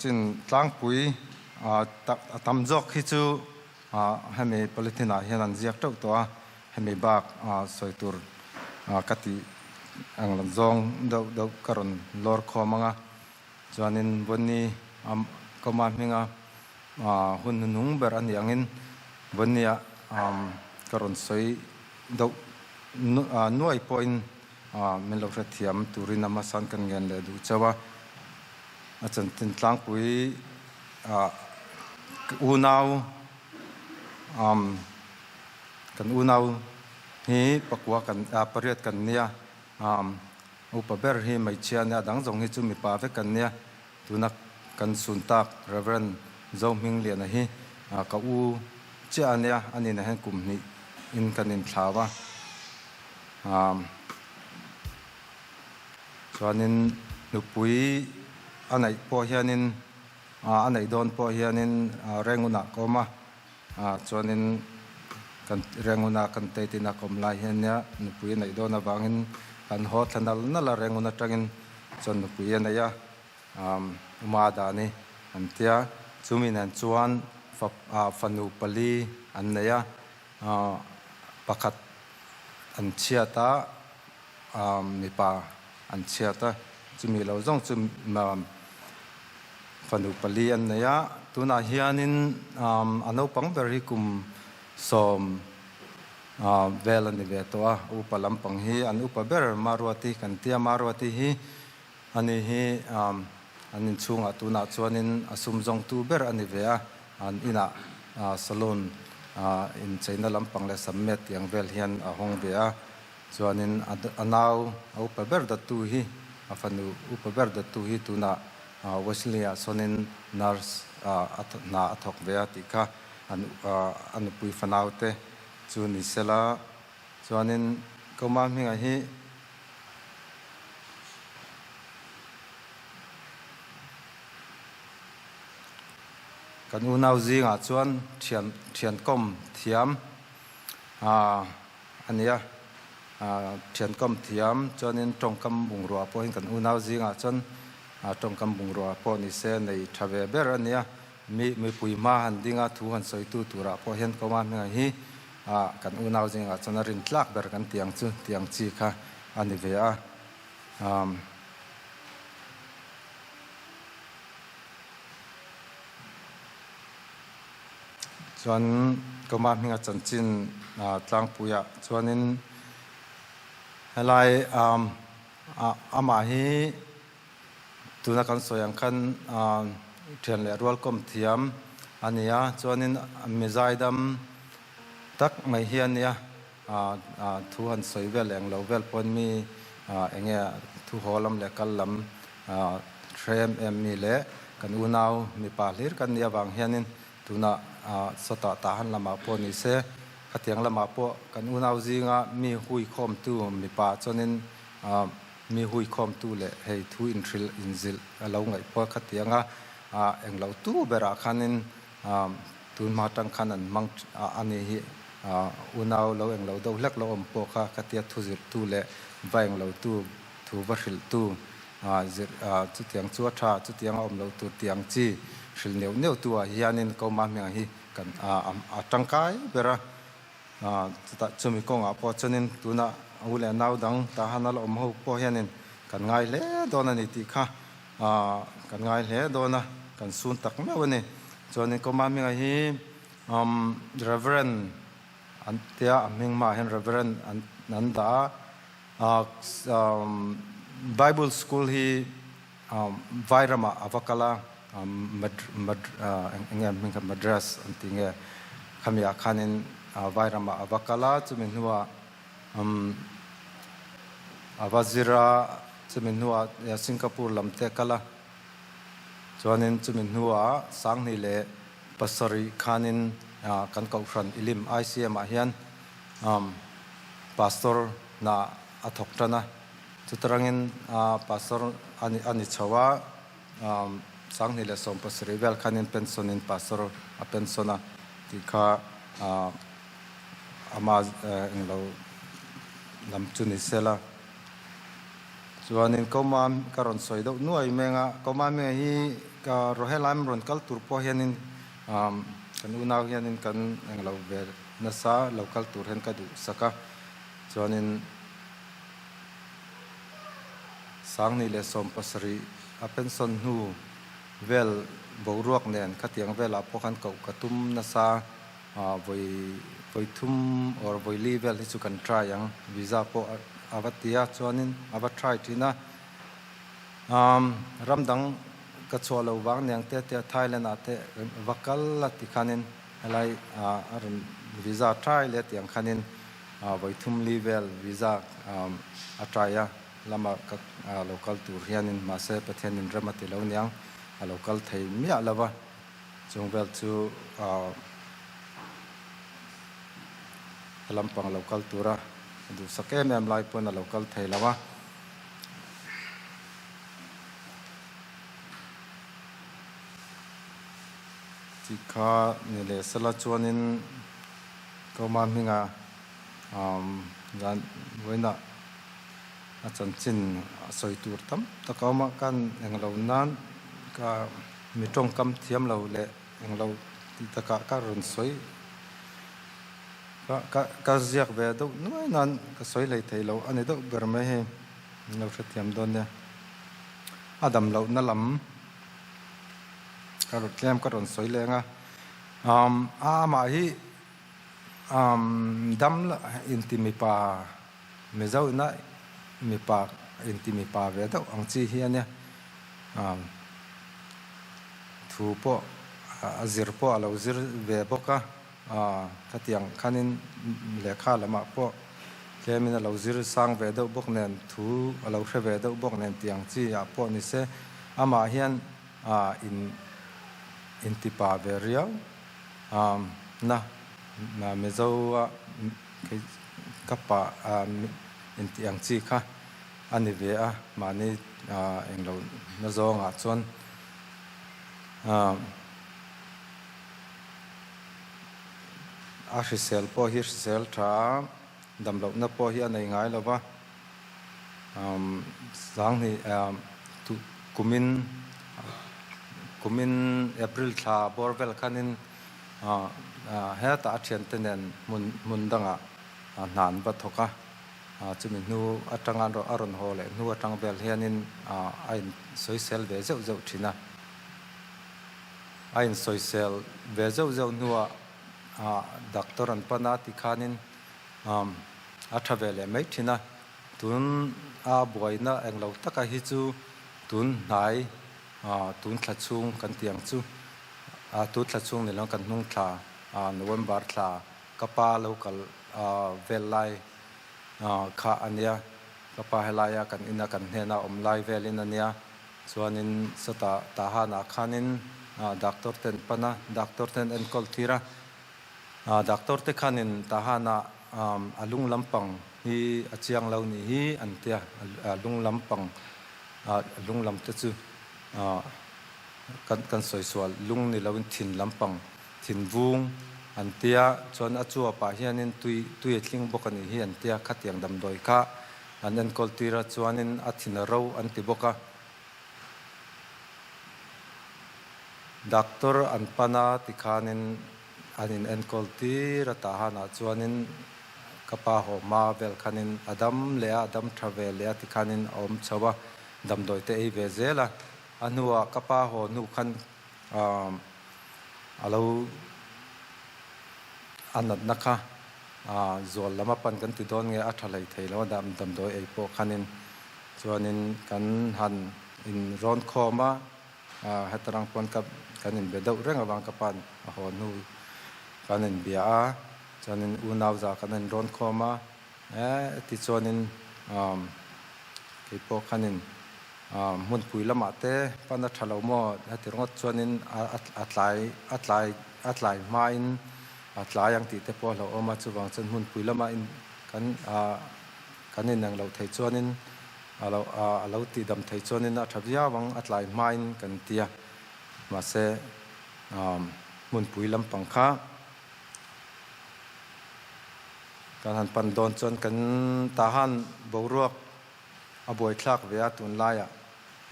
Chin tlangpui a tam zawk hi chu hemi polythene ah hian an ziak teuh tawh a, hemi bak sawi tur ka tih ang lam zawng deuh deuh ka rawn lawr khawm ang a. Chuanin Bonny Kawma hminga hun hnuhnung ber a nih angin Bonny-a ka rawn sawi deuh nuai pawhin min lo hrethiam turin a hmasa'n kan ngen leh duh chauh a. A chanchin tlangpui ah unau kan unau hi pakua kan pariat kan nia upa ber hi hmeichhia ania dang zawng hi chu mipa vek kan nia tuna kan sun tak Reverend Zohmingliana hi ka u chiah ania ani na hian kum hnih in kan inthlau a. Chuanin nupui a neih pawh hianin a neih dawn pawh hianin Rengunah ka awm a, chuanin kan Renguna kan Teitina ka awm lai hian nia nupui a neih dawn avangin kan haw thla nal nal a, Rengun atangin chuan nupui a nei a, Uma Dani an tia, chumi nen chuan fanu pali an nei a, pakhat an chhiat a. Mipa an chhiat a, chumi lo zawng chu fanu pali an nei a. Tunah hianin a naupang ber hi kum 10 vel a ni ve tawh a, upa lampang hi an upa ber Maruati kan tia. Maruati hi ani hi an inchhungah tunah chuanin a sum zawngtu ber a ni ve a, an inah salon incheina lampang leh sammet tiang vel hian a hawng ve a. Chuanin a nau a upa ber dattu hi, a fanu upa ber dattu hi tunah Wesley-ah sawnin nurse hna a thawk ve a tih kha a nupui fanaute chu ni sela. Chuanin Koma hmingah hi kan unau zingah chuan thian thiankawm thiam A nia, thiankawm thiam chuanin tawngkam bungrua pawhin kan unau zingah chuan tawngkam bungrua pawh ni se nei tha ve ber a nia. Mi mipui hma han dinga thu han sawitu turah pawh hian Kawma hmingah hi kan unau zingah chuan a rintlak ber kan ti ang chu tiang chi kha a ni ve a. Chuan Kawma hminga chanchin tlangpuiah chuanin helai amah hi tuna kan sawi ang khan thian leh rualkawm thiam a ni a, chuanin mi zaidam tak mai hi a nia, thu han sawi vel eng lo vel pawn mi eng nge thu haw lam leh kal lam hre em em mi leh kan unau mipa hlir kan nih avang hianin Tunah sawtah Tahan lamah pawh ni se, khatiang lamah pawh kan unau zinga mi huikhawmtu mipa chuanin mi huikhawmtu leh hei thu inhrilh inzilh a lo ngaih pawh khatianga englo tu berah khanin tun hma tang khan an hmang a ni hi unau lo englo deuh hlek lo awm pawh kha khatia thu zirhtu leh va englo tu thu va hrilhtu Zir chutiang chu a tha, chutiang a awm loh tur tiang chi hrilh neuh neuh tu ah hianin Koma hmingah hi kan a tangkai ber a, chutah chumi kawngah pawh chuanin tuna u leh nau dang Tahan a la awm ho pawh hianin kan ngai hle dawn a ni tih kha kan ngai hle dawn a, kan sun tak meuh a ni. Chuanin Koma hmingah hi Reverend an tia a hming hmaah hian Reverend an dah a. Bible school hi vai ramah a va kal a, enge an hming kha Madras an ti nge khami ah khanin vai ramah a va kal a, chumi hnuah a va zir a, chumi hnuah Singapore lam te a kal a, chuanin chumi hnuah 2007 khanin kan kohhran Ilim ICM ah hian Pastor hna a thawk tan a, chutarangin Pastor a ni chho a, 2017 vel khanin pension in Pastor a pension a tih kha ama englo lam chu ni sela. Chuanin Koma ka rawn sawi deuh nuai meng a, Koma hming hi. Rohelaim rawn kal tur pawh hianin kan unau hianin kan englo ve nasa lo kal tur hian ka duhsak a, chuanin 2017 a pension hnu vel boruak nen khatiang velah pawh khan koh ka tum nasa. Vawi vawi thum or vawi li vel hi chu kan try ang, visa pawh a va ti a, chuanin a va try thin a. Ram dang ka chhuah lo vang niang te tia Thailand ah te va kal a ti khanin helai a rawn visa try leh tiang khanin vawi thum li vel visa a try a, lama ka lo kal tur hianin mahse Pathianin rem a ti lo niang a lo kal thei miah lo va. Chung vel chu a lampang lo kal tura duhsak em em lai pawn a lo kal thei lo a. Chi kha ni leh sela chuanin Koma hminga zan vawiinah a chanchin a sawi tur tam tak a awm a, kan englo nan ka Mi tawngkam thiam lo leh englo tih takah ka rawn sawi ka ka ka ziak ve deuh nuai nan ka sawi hlei thei lo a ni deuh ber mai hei min lo hrethiam dawn nia. A dam lohna lam ka rawn tlem ka rawn sawi leng a, umm a amah hi umm dam inti mipa Mizo ina mipa inti mipa ve deuh ang chi hi a nia. Thu pawh a zir pawh a lo zir ve bawk a, khatiang khanin lehkha lamah pawh tlemin a lo zir sang ve deuh bawk nen, thu a lo hre ve deuh bawk nen tiang chi ah pawh ni se, amah hian in intipa ve riau na Mizo a ka pa inti ang chi kha. A ni ve a, mahni englo na zawngah chuan a hrisel pawh hi hrisel tha a, damlohna pawh hi a nei ngai lo va, Sanghnih kumin kumin April thla bawr vel khanin hetah a thiante nen hmun hmun dangah hna an va thawk a. Chumi hnu atanga a rawn haw leh hnu atang vel hianin a insawisel ve zeuh zeuh thin a. A insawisel ve zeuh zeuh hnuah doctor an pan a tikhanin a tha ve leh mai thin a. Tun a buaina englo taka hi chu tun hnai tun thla chhung kan tih ang chu, tun thla chhung ni lo kan hnung thla November thla Ka pa lo kal vel lai kha a nia, ka pa helaia kan ina kan hnena awm lai velin a nia. Chuanin sawtah Tahanah khanin doctor ten pan a, doctor ten enkawl tir a. Doctor te khanin Tahanah a lung lampang hi a chiang lo nih hi an tia, a lung lampang, a lung lam te chu kan sawi sual, lung ni loin thin lampang Thinvung an tia, chuan a chuapah hianin tui tui a tling bawk a nih hi an tia, khatiang damdawi kha an enkawl tir a, chuanin a thin a ro an ti bawk a. Doctor an pan a tikhanin an in enkawl tir a, tahanah chuanin ka pa haw hma vel khanin a dam leh a, a dam tha ve leh a tikhanin a awm chho a, damdawi te ei ve zel a, a hnuah ka pa haw hnu khan A lo a natna kha zual lam a pan kan ti dawn nge a tha hlei thei lo a damdawi ei pawh khanin chuanin kan han in rawn khawm a, heta rang pawn ka kan inbe deuh reng avang ka pan a haw hnu kan inbia a, chuanin unau za kan in rawn khawm a. Tichuanin kei pawh khanin hmunpui lamah te pan a tha lo maw heti ringawt chuanin a tlai a tlai a tlai hmain a tlai ang tih te pawh a hlauhawm a, chuvang chuan hmunpui lamah in kan kan ineng loh thei chuanin a lo a lo tihdam thei chuanin a tha viau ang a tlai hmain kan ti a, mahse hmunpui lampang kha. Kan han pan dawn chuan kan Tahan boruak a buaithlak ve a tunlaiah.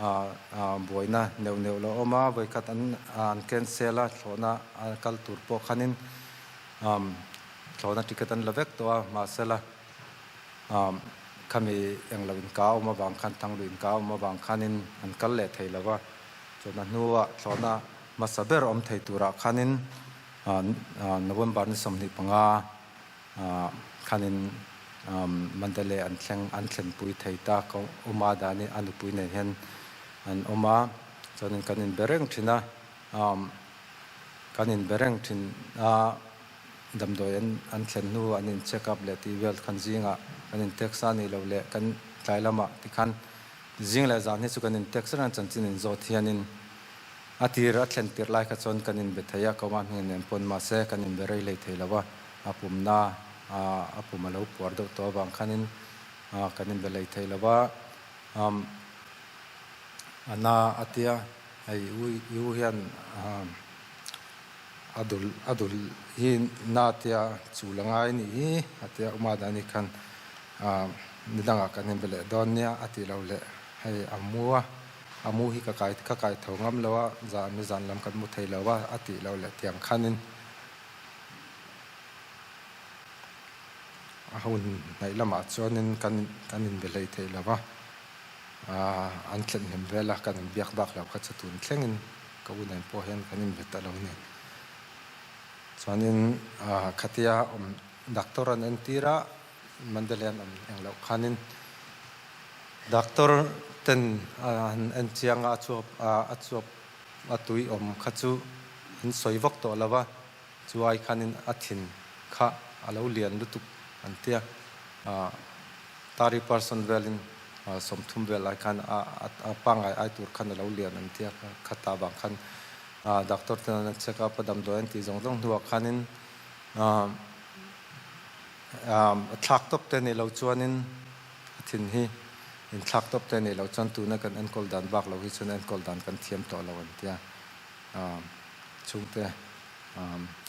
Buaina neuh neuh lo awm a, vawikhat an an cancel a, thlawhna a kal tur pawh khanin thlawhna ticket an la vek tawh a, mahsela khami englo inka awm avang khan Thanglu inka awm avang khanin an kal leh thei lo va, chuan a hnuah thlawhna hmasa ber awm thei turah khanin November ni 25 khanin Mandalay an thleng an thlenpui thei ta ka awm a dani a nupui nen hian an awm a chuanin kan inbe reng thin a kan inbe reng thin a damdawi an an thlen hnu an in check up leh tih vel khan zingah kan in text a nih loh leh kan tlai lamah tikhan zing leh zan hi chu kan in text reng chanchin in zawt hianin A tir a thlen tirh lai kha chuan kan inbe thei a, Kauma hming nen pawn mahse kan inbe rei hlei thei lo a, a pumna a pum a lo puar deuh tawh avang khanin kan inbe hlei thei lo a, a na a tia hei i u hian a dul a dul hi na tia chul a ngai nih hi a tia Uma Dani khan nidangah kan inbe leh dawn nia a ti lo leh hei a mu a. A mu hi ka kai ka kai tho ngam lo a, zan ni zan lam kan mu thei lo a, a tih lo leh tiang khanin a hun hnaih lamah chuanin kan kan inbe hlei thei lo va, an thlen hnem vel a, kan inbiak bak lo kha chu tun thlengin ka u nen pawh hian kan inbe ta lo ni. Chuanin khatia awm doctor an entir a, Mandalay an awm eng loh khanin Doctor ten an en chiang a, a chuap a chuap a tui awm kha chu an sawi vak tawh lo va, chu ai khanin a thin kha a lo lian lutuk an tia. 30 percent velin 30 vel lai khan a a pangngai ai tur khan a lo lian an tia kha ta vang khan doctor ten an check up a damdawi an tih zawng zawng hnuah khanin a thlak tawp te nih loh chuanin A thin hi inthlak tawp te nih loh chuan tuna kan enkawl dan bak lo hi chuan enkawl dan kan thiam tawh lo an tia. Chhungte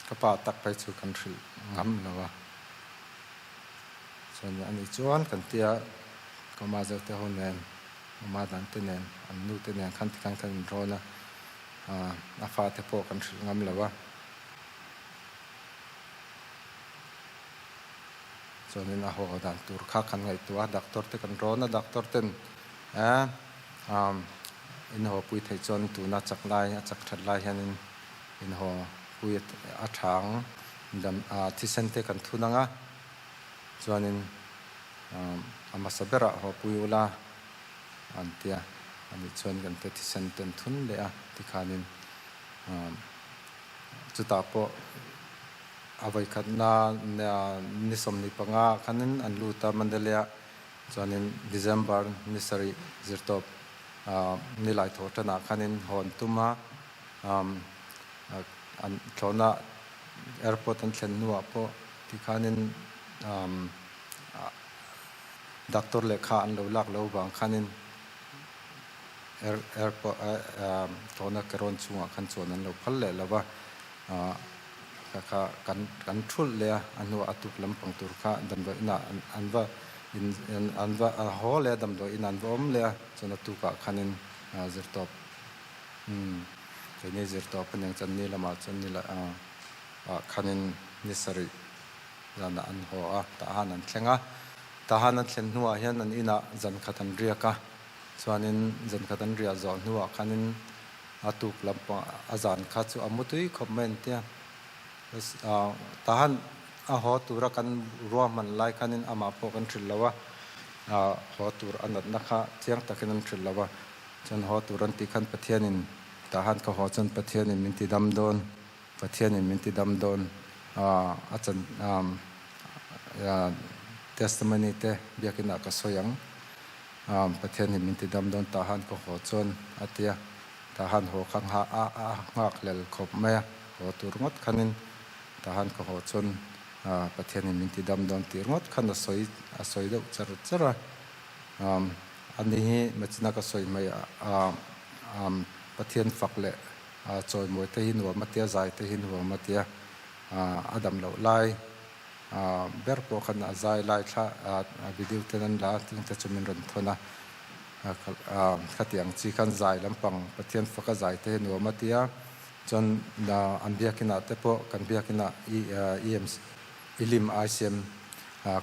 ka pa tak phei chu kan hrilh ngam lo a. Chuan a nih chuan kan tia ka ma zo te ho nen, ma dan te nen, an nu te nen khan tikhan kan inrawn a, a fate pawh kan hrilh ngam lo a. Chuanin a haw dan tur kha kan ngaihtuah a, doctor te kan rawn a, doctor ten eh in haw pui theih chuan tuna chak lai a chak that lai hianin in haw pui a tha ang dam thisen te kan thun ang a, chuanin a hmasa berah haw pui ula an tia, ani chuan kan te thisen ten thun leh a tikhanin chutah pawh. A vawikhatna ni 25 ah khanin an lut a Mandalay-ah chuanin December ni 7 zirtawp ni lai thawh tanah khanin haw an tum a, an thlawhna airport an thlen hnuah pawh tikhanin doctor lehkha an lo lak lo vang khanin airport thlawhna kerawn chhungah khan chuan an lo phal leh lo va. Kha kha kan kan thulh leh a, a hnuah a tuk lampang tur kha damdawi inah an va in an va a haw leh a, damdawi inah an va awm leh a, chuan a tukah khanin zirtawp umm keini zirtawp a niang chuan ni lamah chuan ni lah ah khanin ni 7 zanah an haw a, tahan an thleng a, tahan an thlen hnuah hian an inah zan khat an riak a, chuanin zan khat an riah zawh hnuah khanin A tuk lampang a zan kha chu a mu tui khawp mai an tia. Tahan a haw tura kan ruahman lai khanin amah pawh kan hrilh lo a, haw tur a natna kha chiang takin an hrilh lo a. Chuan haw tur an tih khan Pathianin tahan ka haw chuan Pathianin min ti dam dawn, Pathianin min ti dam dawn a chan testimony te biakinah ka sawi ang. Pathian hi min ti dam dawn tah han ka haw chuan a ti a, tah han haw kha nghah a a nghak hlel khawp mai a, haw tur ngawt khanin tah han ka haw chuan Pathian hi min ti dam dawn tih ringawt khan a sawi a sawi deuh char char a, ani hi machina ka sawi mai a Pathian fak leh chawimawi te hi nuam a tia, zai te hi nuam a tia, a dam loh lai. Ber pawh khan a zai lai thla a video ten an la a, chungte chu min rawn thawn a. Khati ang chi khan zai lampang Pathian faka zai te hi nuam a ti a, chuan an biakinah te pawh kan biakinah EMC Ilim ICM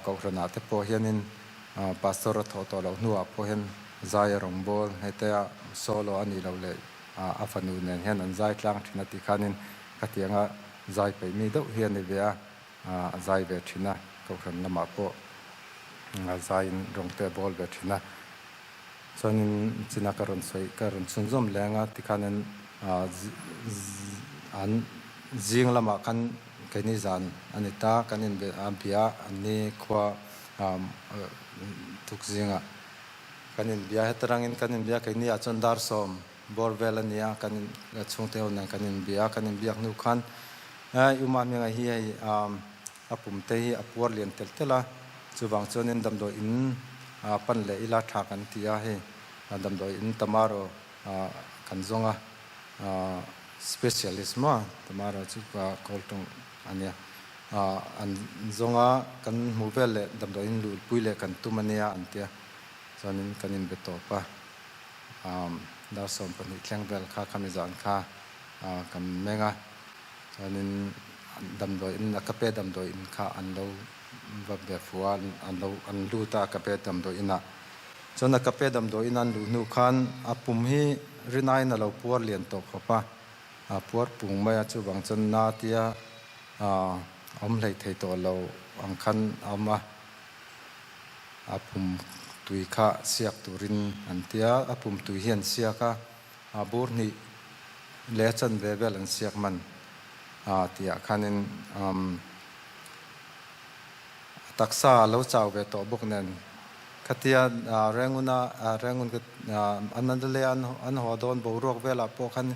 kohhranah te pawh hianin Pastor a thawh tawh loh hnuah pawh hian zai a rawn bawl hetia solo a nih loh leh a fanu nen hian an zai tlang thin a tih khanin khatianga zai peih mi deuh hi a ni ve a, a zai ve thin a, kohhran lamah pawh zaiin rawng te a bawl ve thin a. Chuanin china ka rawn sawi ka rawn chhunzawm leng a tikhanin an zing lamah khan keini zan a ni ta kan inbe a bia an ni khua tuk zingah kan inbia heta rangin kan inbia keini ah chuan dar sawm bawr vel a ni a kan in chhungte ho nen kan inbia kan inbiak hnu khan i uma hminga hi hei A pum te hi a puar lian telh telh a, chuvang chuanin damdawi in pan leh ila tha kan ti a, hei damdawi in Tamaro kan zawng a, specialist maw Tamaro chu kawl tawng a nia, an zawng a, kan hmu vel leh damdawi in luhpui leh kan tum a nia an tia, chuanin kan inbe tawp a, dar 12 thleng vel kha khami zan kha kan meng a. Chuanin damdawi in a kape damdawi in kha an lo va be fu a, an lo an lut a kape damdawi inah. Chuan a kape damdawi in an luh hnu khan a pum hi rinaiin a lo puar lian tawh khawp a, a puar pung mai a, chuvang chuan na tia awm hlei thei tawh lo ang khan a awm a, a pum tui kha siak turin an tia, a pum tui hi an siak a. A bur hnih leh a chanve vel an siak man a tih ah khanin a taksa a lo chau ve tawh bawk nen khatia Renguna Rengun an Mandalay an haw dawn boruak velah pawh khan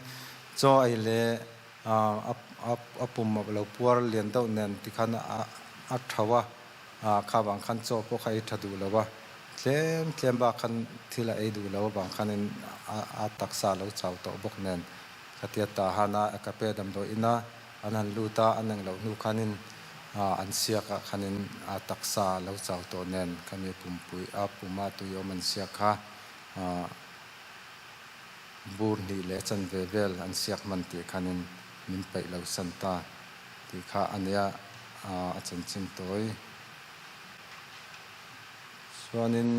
chaw ei leh a pum a lo puar lian deuh nen tikhan a tho a. Kha vang khan chaw pawh kha ei tha duh lo a, tlem tlem bak khan thil a ei duh lo avang khanin a taksa a lo chau tawh bawk nen khatia ta hana a kape damdawi ina an han lut a, an engloh hnu khanin an siak ah khanin a taksa a lo chau tawh nen khami pumpui a puma tui awm an siak kha bur hnih leh chanve vel an siak hman tih khanin min peih lo san ta. Tih kha a nia a chanchin tawi. Chuanin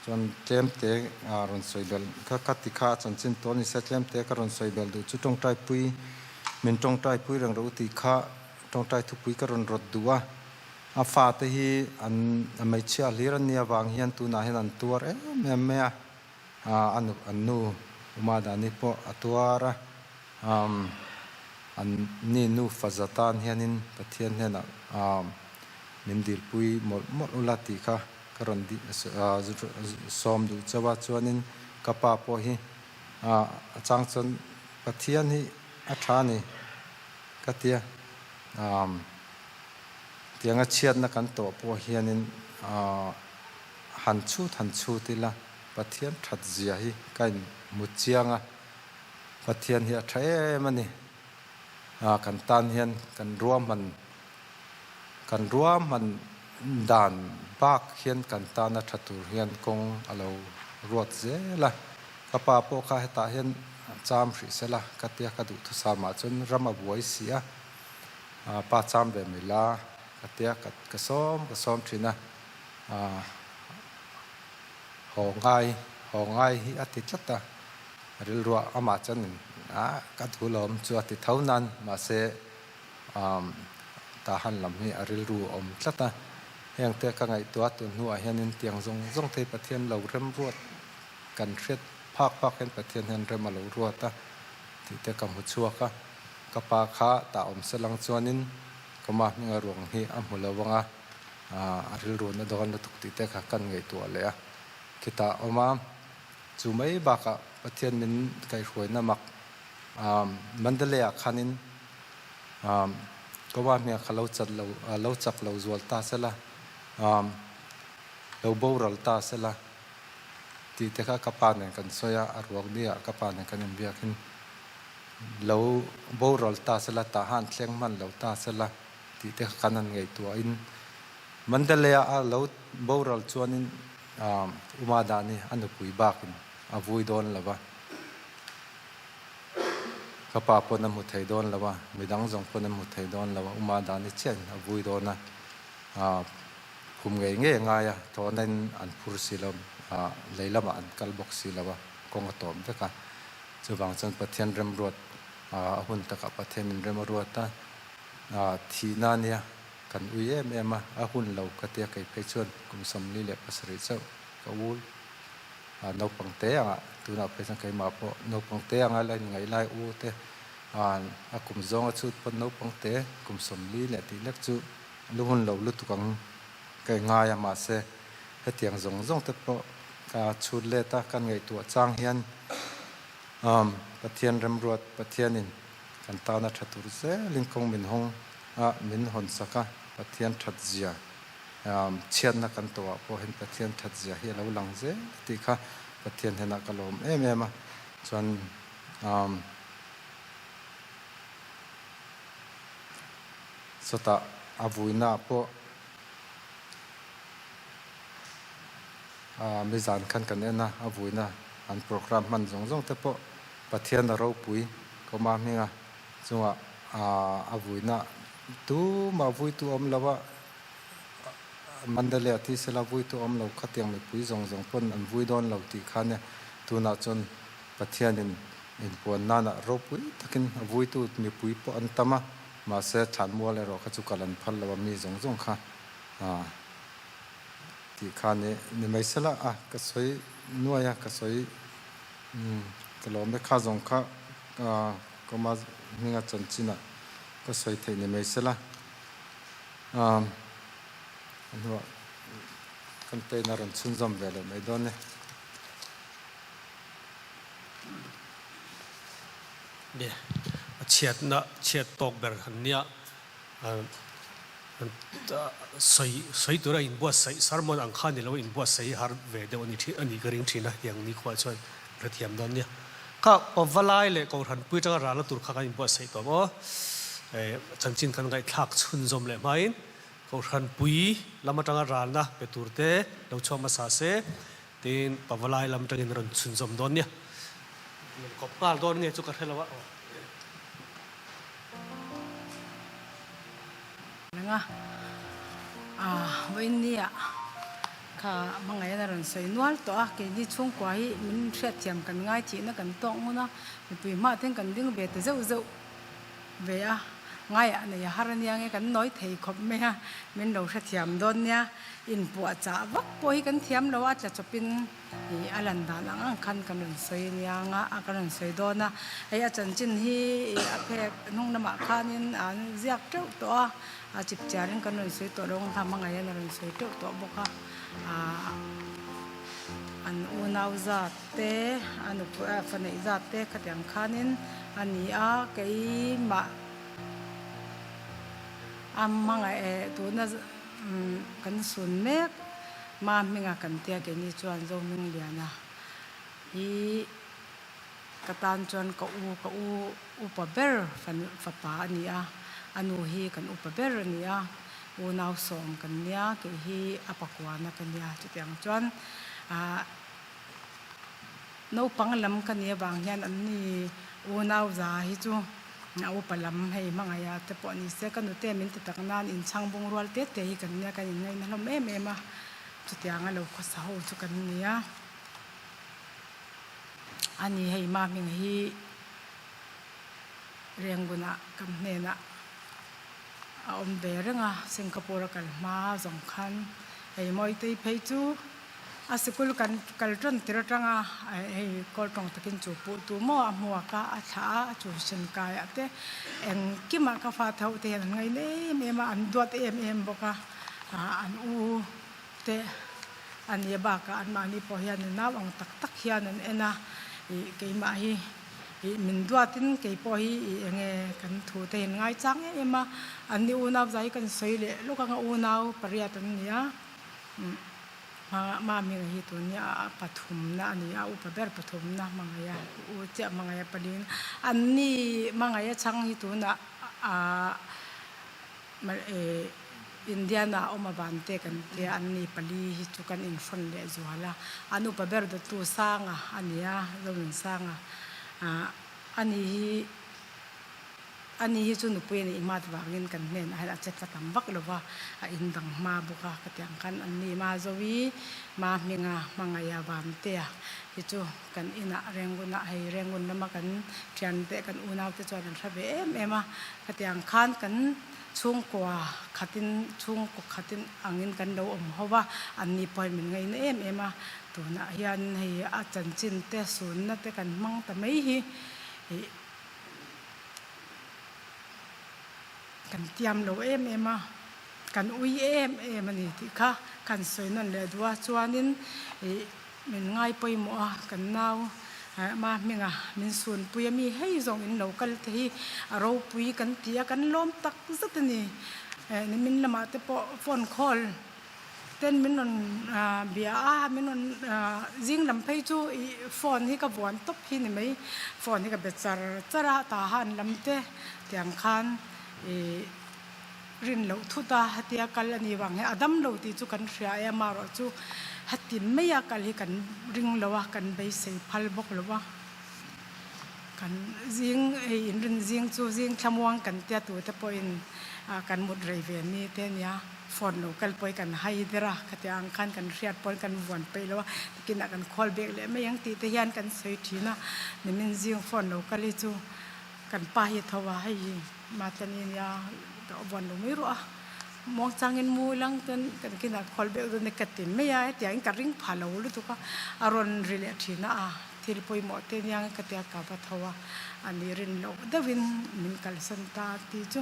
chuan tlem te rawn sawi belh kha ka ti kha a chanchin tawi ni se tlem te ka rawn sawi belh duh chu tawngtai pui min tawngtai pui reng rawh u tih kha tawngtai thupui ka rawn rawt duh a. A fate hi an hmeichhia hlir an nih avang hian tunah hian an tuar em em mai a, a nu an nu Uma Dani pawh a tuar a, an ni nufa za tan hianin Pathian hnenah min dilpui mawlh mawlh ula tih kha ka rawn sawm duh chauh a, chuanin ka pa pawh hi a chang chuan Pathian hi a tha a ni ka tia. Tianga chhiatna kan tawh pawh hianin han chhut han chhut ila Pathian that zia hi ka inhmu chiang a, Pathian hi a tha em a ni. Kan tan hian kan ruahman kan ruahman dan bak hian kan tana tha tur hian kawng a lo ruat zel a. Ka pa pawh kha hetah hian cham hrih sela ka tia ka duhthusam ah chuan ram a buai si a. Pa cham ve mai la ka tia ka sawm ka sawm thin a, haw ngai haw ngai hi a ti tlat a, rilruah amah chuan ka thu lawm chu a ti tho nan mahse Tahan lam hi a rilru a awm tlat a, heng te ka ngaihtuah tun hnuah hianin tiang zawng zawng te hi Pathian lo remruat kan hriat phak phak hian Pathian hian rem a lo ruat a tih te ka hmu chhuak a. Ka pa kha tah awm se lang chuanin ka ma hminga ruang hi a hmu lo ang a, a rilru na dawn lutuk tih te kha kan ngaihtuah leh a. Khitah awm a, chu mai bakah Pathian min kaihhruaina mak Mandalay-ah khanin ka ma hminga kha lo chat lo, lo chak lo zual ta sela, lo boral ta sela tih te kha ka pa nen kan sawi a, a ruak ni-ah ka pa nen kan inbiakin. Lo boral ta sela, tah han thleng hman lo ta sela tih te kha kan han ngaihtuahin Mandalay-a a lo boral chuanin Umadani a nupui bakin a vui dawn lo va, ka pa pawn a hmu thei dawn lo a, midang zawng pawn an hmu thei dawn lo a, Umadani chiahin a vui dawn a, khum ngei ngei a ngai a, tawhnain an phur si lo, lei lamah an kal bawk si lo a, kawng a tawp vek a, chuvang chuan Pathian remruat a hun takah Pathianin rem a ruat a, thihna a nia. Kan ui em em a, a hun lo ka tia kei phei chuan kum 47 chauh ka ul a, naupang te angah tunah phei chuan keimah pawh naupang te anga la inngaih lai u te a kum zawnga chhut pawn naupang te kum 40 leh tih lek chu lu hun lo lutuk ang ka ingai a, mahse hetiang zawng zawng te pawh ka chhut let a, kan ngaihtuah chang hian Pathian remruat Pathianin Kan tana tha tur zelin kawng min hawng a, min hawn sak a, Pathian that zia, chhiatna kan tawhah pawh hian Pathian that zia hi a lo lang zel tih kha Pathian hnenah ka lawm em em a, chuan sawtah a vuinaah pawh mizan khan kan en a, a vuina an programme hman zawng zawng te pawh Pathian a ropui kawma hminga chungah a vuina tumah vuitu awm lo a, Mandalay a thi sela vuitu awm lo khatiang mipui zawng zawng pawn an vui dawn lo tih kha nia. Tunah chuan Pathianin inpuan nanah ropui takin a vuitu mipui pawh an tam a, mahse thlanmual erawh kha chu kal an phal lo a mi zawng zawng kha tih kha ni mai sela a ka sawi nuai a ka sawi Umm ka lawm e kha zawng kha kawma hminga chanchinah ka sawi theih ni mai sela a hnuah kan pain a rawn chhunzawm ve leh mai dawn e. Ni a chhiatna chhiat tawk ber an nia. Sawi sawi tura inbuatsaih sermon ang kha ni lo inbuatsaih har ve deuh a ni thin a nih ka ring thin a hetiang ni khuah chuan ka hrethiam dawn nia. Kha Pavalai leh Kohhranpui atanga ralna tur kha kan inbuatsaih tawh maw? Chanchin kan ngaihthlak chhunzawm leh hmain Kohhranpui lam atanga ralna pe tur te lo chhuak hmasa se tiin Pavalai lam atangin a rawn chhunzawm dawn nia. Kawp nghal dawn nge chu ka hre lo a. Renga a vawiinnia kha hmangaih a rawn sawi nual tawh a, keini chhungkua hi min hriatthiam kan ngai thihna kan tawk ngun a, mipui hmah ten kan ding ve ta zeuh zeuh ve a, ngaiah nei a har ania nge kan nawi thei khawp mai a, min lo hrethiam dawn nia, inpuahchah vak pawh hi kan thiam lo a, tla chawpin. Ih a lan dan ang ang khan kan rawn sawi ania nga a kan rawn sawi dawn a, hei a chanchin hi ih a phek hnung lamah khanin an ziak teuh tawh a, a chip chiarin kan rawn sawi tawh lo ang kha hmangaihin a rawn sawi teuh tawh bawk a, ah an unau zat te a nupui a fa neih zat te khatiang khanin a ni a keimah a hmangaih eh tuna Kan sun mek ma hminga kan tia keini chuan Zohmingliana hi ka tan chuan ka u ka u upa ber fapa a ni a, a nu hi kan upa ber a ni a, unau sawm kan nia kei hi a pakuana ka nia chutiang chuan ah naupang lam ka nih avang hian an ni unau za hi chu. A upa lam hei hmangaih te pawh ni se ka nute min ti tak nan inchhang bung rual te te hi kan nia kan inngaihna hlawm em em a, chutiang a lo khawsa ho chu kan nia. A ni hei ma hming hi Rengunah kan hnenah a awm ve reng a, Singapore a kal hma zawng khan hei Mawitei phei chu A sikul kan kal tan tir atanga hei kawl tawng takin chu puh tu maw a hmuak a, a thlah a, a tuition kaiah te engkimah ka fa tho te hian an ngaina em em a, an duat em em bawk a, an u te a nia bakah anmahni pawh hian nau ang tak tak hian an en a, ih keimah hi ih min duatin kei pawh hi ih enge kan thu te hian ngaichang em em a, anni unau zai kan sawi leh lawk anga unau pariat an ni a. Hmanga hi tun hi a pathumna a ni a, upa ber pathumna hmangaih a, u chiah hmangaih a paliin. Anni hmangaih a chhang hi tunah aah Indiana awm avante kan tia an ni pali hi chu kan inhrawn leh zual a, an upa ber dawttu Sanga a ni a, Zonunsanga a ni hi. Ani hi chu nupui a nih hmat vangin kan hnenah hian a che tla tam vak lo va, a indang hma bawk a, ka ti ang khan an ni ma Zoe, ma hminga hmangaih a Vantea hi chu kan inah Rengunah hei Rengun lama kan thiante kan unaute chuan an hre ve em em a, ka ti ang khan kan chhungkua khatin chhungkaw khatin angin kan lo awm ho va, an ni pawhin min ngaina em em a, tunah hian hei a chanchin te sunna te kan hmang ta mai hi ih. Kan tiam lo em em a, kan ui em em a ni tih kha kan sawi nawn leh duh a, chuanin ih min ngai pawimawh a, kan nau ma hminga min sunpui a mi hei zawng in lo kal te hi a ropui kan ti a, kan lawm tak zet a ni, nimin lamah te pawh phone call. Ten min rawn bia a, min rawn zing lam phei chu ih phone hi ka vuan tawp hi ni mai, phone hi ka be char char a, tah han lam te tiang khan ih rin loh thut a hetia kal a nih vang hian a dam lo tih chu kan hria e, amaherawh chu heti maia kal hi kan ring lo a, kan beisei phal bawk lo a, kan zing hei inrin zing chu zing thlamuang kan tia tute pawhin kan mut rei ve ni te a nia. Phone lo kal pawhin kan hai der a, khatiang ang khan kan hriat pawn kan vuan peih lo a, nikinah kan khawl bek leh mai ang tih te hian kan sawi thin a, nimin zing phone lo kal hi chu kan pa hi a tho a, hei Matlani nia ka vuan lo mai ruah a, muangchangin mu ilang chuan kan kinah khawl bek dawn e ka ti mai a, hetiangin ka ring pha lo lutuk a, a rawn ri leh thin a, a thil pawimawh te nia ka tia ka va tho a, a ni rin loh deuhin min kalsan ta tih chu.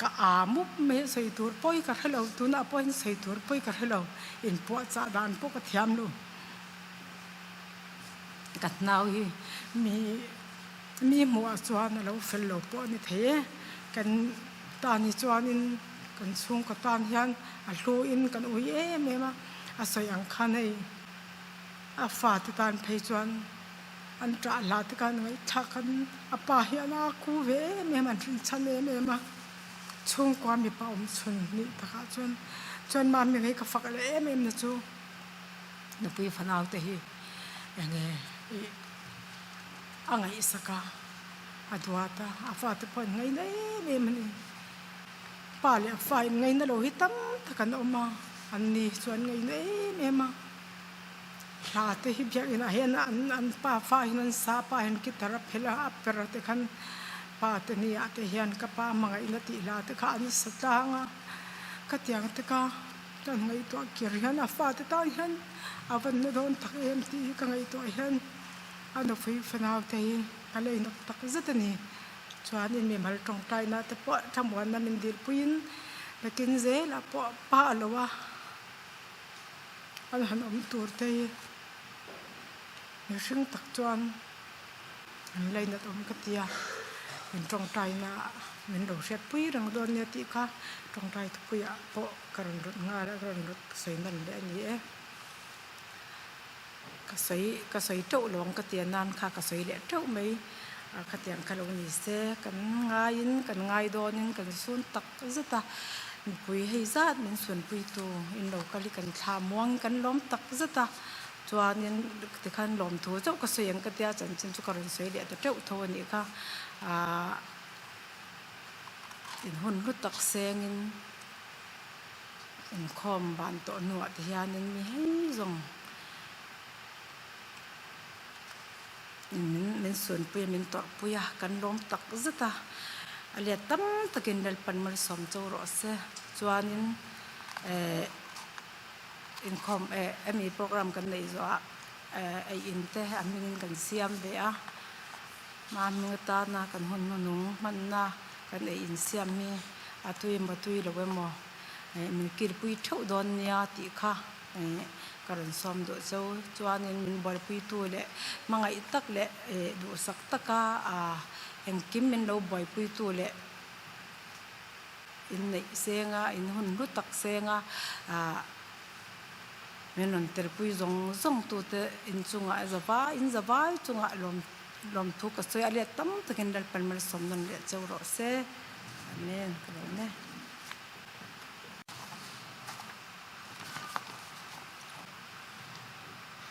Ka aa mup mai a sawi tur pawi ka hre lo, tunah pawhin sawi tur pawi ka hre lo, inpuahchah dan pawh ka thiam lo. Ka hnau hi mi mi hmuhah chuan a lo fel lo pawh a ni thei e, kan tan hi chuanin kan chhungkaw tan hian a hluin kan ui em em a, a sawi ang khan hei a fate tan phei chuan an ṭah hlah te khan ngaihthlak an a pa hian a ku ve em em an rinchhan em em a chhungkua mipa awm chhun nih takah chuan chuan mami hei ka fak leh em em na chu nupui fanau te hi enge ih a ngaihsak a a duat a a fate pawh an ngaina em em a ni pa leh fa in ngaina lo hi tam tak an awm a an ni chuan ngaina em em a. Hla te hi biakinn ah hian an an pa fa hin an sa pa hian guitar a phelh a a per te khan pa te ni ah te hian ka pa hmangaihna tih hla te kha an sa tlang a ka tiang te ka kan ngaihtuah kir hian a fa te tan hian a van na dawn tak em tih hi ka ngaihtuah hian a nupui fanau te hi ka la inawk tak zet a ni chuanin mi mal tawngtaina te pawh thlamuanna min dilpuiin nakin zelah pawh pa a lo a. An han awm tur te hi mihring tak chuan an lainat awm ka ti a, min tawngtaina min lo hriatpui reng dawn nia tih kha tawngtai thupuiah pawh ka rawn rawt nghal a, ka rawn rawt sawi nawn leh a ni e. Ka sawi ka sawi teuh lo ang ka ti a nan kha ka sawi leh teuh mai a, khatiang kha lo ni se kan ngaiin kan ngai dawnin kan sun tak zet a, mipui hei zat min sunpuitu in lo kal hi kan thla muang kan lawm tak zet a, chuanin tikhan lawmthu chauh ka sawi ang ka tia chanchin chu ka rawn sawi leh ta teuh tho a nih kha aah in hun hlu tak sengin inkhawm ban tawh hnuah te hianin mi hei zawng Min min sunpui a, min tawrhpui a, kan lawm tak zet a, a let tam takin Lalpan malsawm cho rawh se. Chuanin eh inkhawm eh hemi program kan neih zawhah eh ei in te a hmingin kan siam ve a, hma hming atana kan hun hnuhnung hmanna kan ei in siam hi a tui emaw tui lo emaw eh min kilpui theuh dawn nia tih kha. Ka rawn sawm duh chu chuanin min buaipuitu leh hmangaih tak leh duhsak taka engkim min lo buaipuitu leh inneih senga in hun hlu tak senga min rawn telpui zawng zawng tute inchungah zavai in zavai chungah lawm lawmthu ka sawi a let tam takin Lalpan malsawm nawn leh cheu rawh se Amen ka lawm e.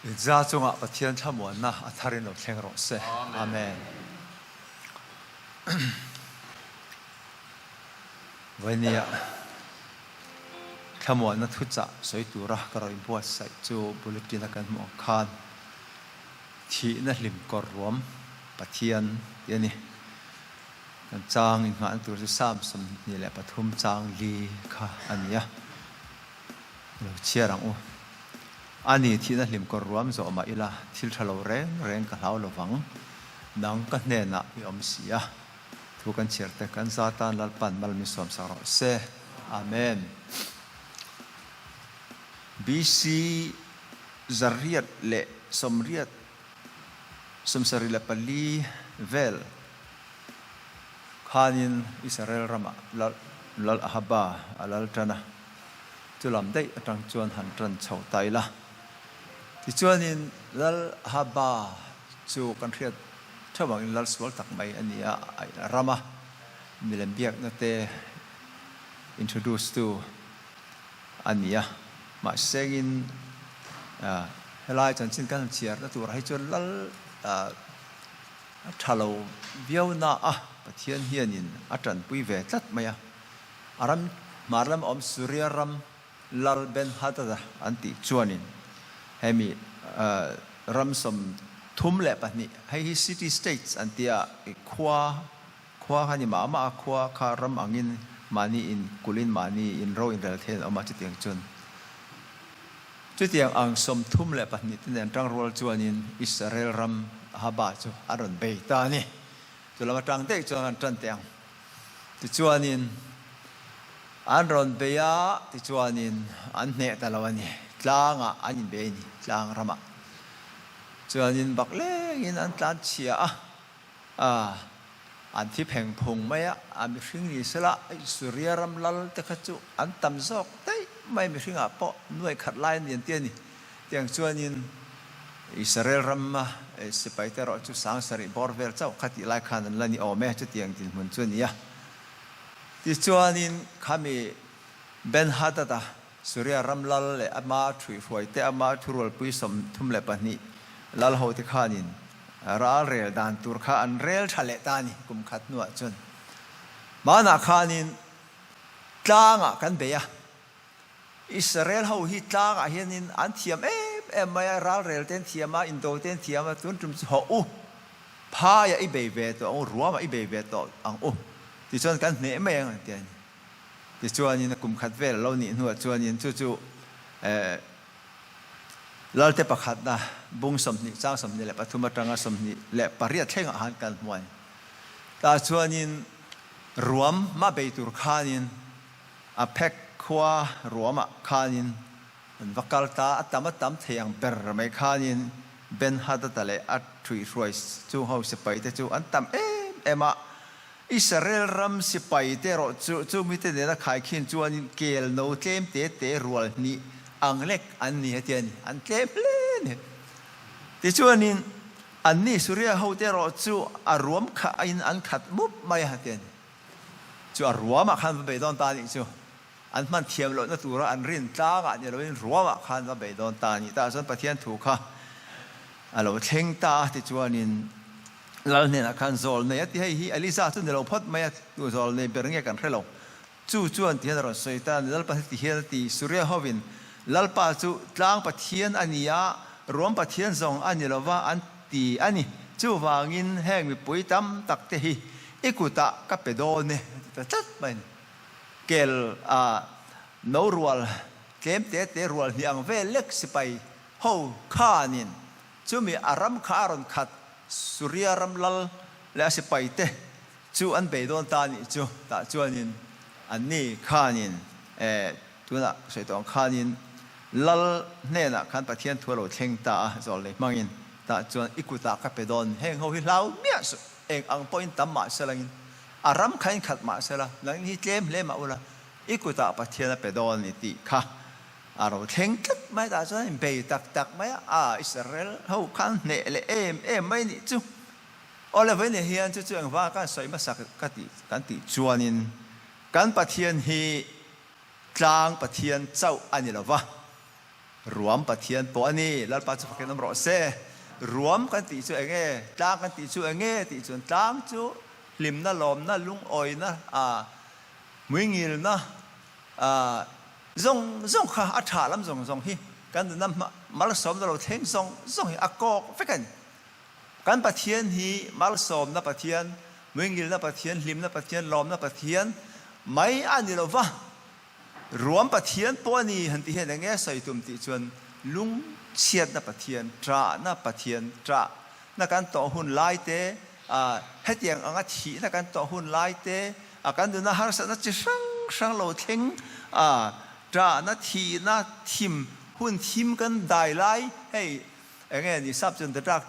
Inza chungah Pathian thlamuanna a tharin lo thleng rawh se. Amen. Vainia thlamuanna thuchah sawi tura ka rawn inbuatsaih chu bulletin a kan hmuh ang khan thihna hlim kawr ruam Pathian tih a ni. Kan chang inngahna tur chu Psalm 23 chang li kha a ni a. Lo chhiar ang u. A ni, thihna hlim kawr ruam zawh mah ila, thil tha lo reng reng ka hlau lovang. Nang ka hnenah i awm si a. Thu kan chhiar te kan za tan Lalpan mal min sawm sak rawh se. Amen. BC 8 80 74 vel khanin Israel ramah Lal Ahaba a lal tan a. Chu lam daih atang chuan han tan chho ta ila. Tichuanin Lal Ahaba chu kan hriat theuh angin lal sual tak mai a ni a, a rama milem biakna te introduce tu a ni a. Mahsengin helai chanchin kan han chhiarna turah hi chuan Lal tha lo viau na a Pathian hianin a tanpui ve tlat mai a. A ram hmar lam awm Suria ram Lal Ben-Hadad-a an tih chuanin hemi ram 32, hei hi city states an tia, khua khua kha ni mah mah a, khua kha ram angin mahni in kulhin mahni in ro inrel theiin a awm a, chutiang chuan chutiang ang 32 te nen tangrual chuanin Israel ram Ahaba chu an rawn bei ta a ni. Chu lam atang daih chuan an tan teh ang. Tichuanin an rawn bei a, tichuanin an hneh ta lo a ni. Tlangah an inbei a ni, tlang ramah. Chuanin bak lengin an tlan chhia a, a, an thi pheng phung mai a, a mihring ni sela Suria ram lal te kha chu an tam zawk daih mai, mihringah pawh nuai khat lai an ni an ti a ni. Tiang chuanin Israel ram sipai te erawh chu 7000 bawr vel chauh kha tih lai khan an la ni awm e, chutiang dinhmun chu a ni a. Tichuanin khami Ben-Hadad-a Suria ram lal leh ama thuihhruai te, ama thurualpui 32 lal ho te khanin ral rel dan tur kha an rel tha leh ta a ni kum khat hnuah chuan. Hmanah khanin tlangah kan bei a. Israel ho hi tlangah hianin an thiam em em mai a, ralrel te an thiam a, indo te an thiam a, tun tum chu hawh u, phaiah i bei ve tawh ang u, ruamah i bei ve tawh ang u tichuan kan hneh mai ang an ti a ni. Tichuanin a kum khat vel a lo nih hnuah chuanin chu chu Lalte pakhatna bung 20 chang 23 atanga 28 thlengah khan kan hmu a ni. Tah chuanin ruam mah bei tur khanin A phek khua ruamah khanin an va kal ta, a tam a tam thei ang ber mai khanin Ben-Hadad-a leh a ṭhuihhruai chung ho sipaite chu an tam em em a. Israel ram sipaite erawh chu chu mite nena khaikhin chuanin kel no tlem te te rual hnih ang lek an ni heti a ni, an tlem hle a ni. Tichuanin anni Suria hote erawh chu a ruam khahin an khat mup mai a heti a ni. Chu a ruamah khan va bei dawn ta a nih chu. An hman thiam lohna tura an rin tlangah ni loin ruamah khan va bei dawn ta a nih. Tah chuan Pathian thu kha a lo thleng ta a, tichuanin Lal hnenah khan zawl nei a ti. Hei hi Elisa chu ni lo phawt mai a, tu zawl nei ber nge kan hre lo. Chu chuan ti hian a rawn sawi ta a ni, Lalpa hi ti hian a ti, Suria hovin Lalpa chu tlang Pathian a ni a, ruam Pathian zawng a ni lova an ti a ni. Chuvangin heng mipui tam tak te hi I kutah ka pe dawn e, a ti ta tlat mai a ni. Kel a no rual tlem te te rual hnih ang vel lek sipai ho khanin chumi a ram kha a rawn khat Suria ram lal leh a sipai te chu an bei dawn ta anih chu. Tah chuanin anni khanin eh tunah sawi tawh ang khanin lal hnenah khan Pathian thu a lo thleng ta a, zawl nei hmangin tah chuan i kutah ka pe dawn, heng ho hi hlau miah suh. Eng ang pawhin tam mah sela in a ram kha in khat mah sela, nang hi tlem hle mah ula, i kutah Pathian a pe dawn ni tih kha a ro thleng tlat mai tah chuan in bei tak tak mai a, a Israel ho khan hneh leh em em mai nih chu. Aw le vawiin hian chu chu engvanga kan sawi hmasa ka tih kan tih chuanin kan Pathian hi tlang Pathian chauh a ni lova. Ruam Pathian pawh a ni. Lalpa chu fakin awm rawh se. Ruam kan tih chu eng nge? Tlang kan tih chu eng nge? Tih chuan tlang chu hlimna, lawmna, lungawina, hmuingilna zawng zawng kha a tha lam zawng zawng hi kan nuna malsawmna lo thleng zawng zawng hi a kawk vek a ni. Kan Pathian hi malsawmna Pathian, hmuingilna Pathian, hlimna Pathian, lawmna Pathian mai a ni lo va. Ruam Pathian pawh a ni han tih hian eng nge sawi tum tih chuan lungchhiatna Pathian, ṭahna Pathian, ṭahna kan tawh hun lai te, hetiang anga thihna kan tawh hun lai te, a kan nuna harsatna chi hrang hrang lo thleng, ṭahna, thihna, thim, hun thim kan dai lai, hei eng nge ni sap chuan the dark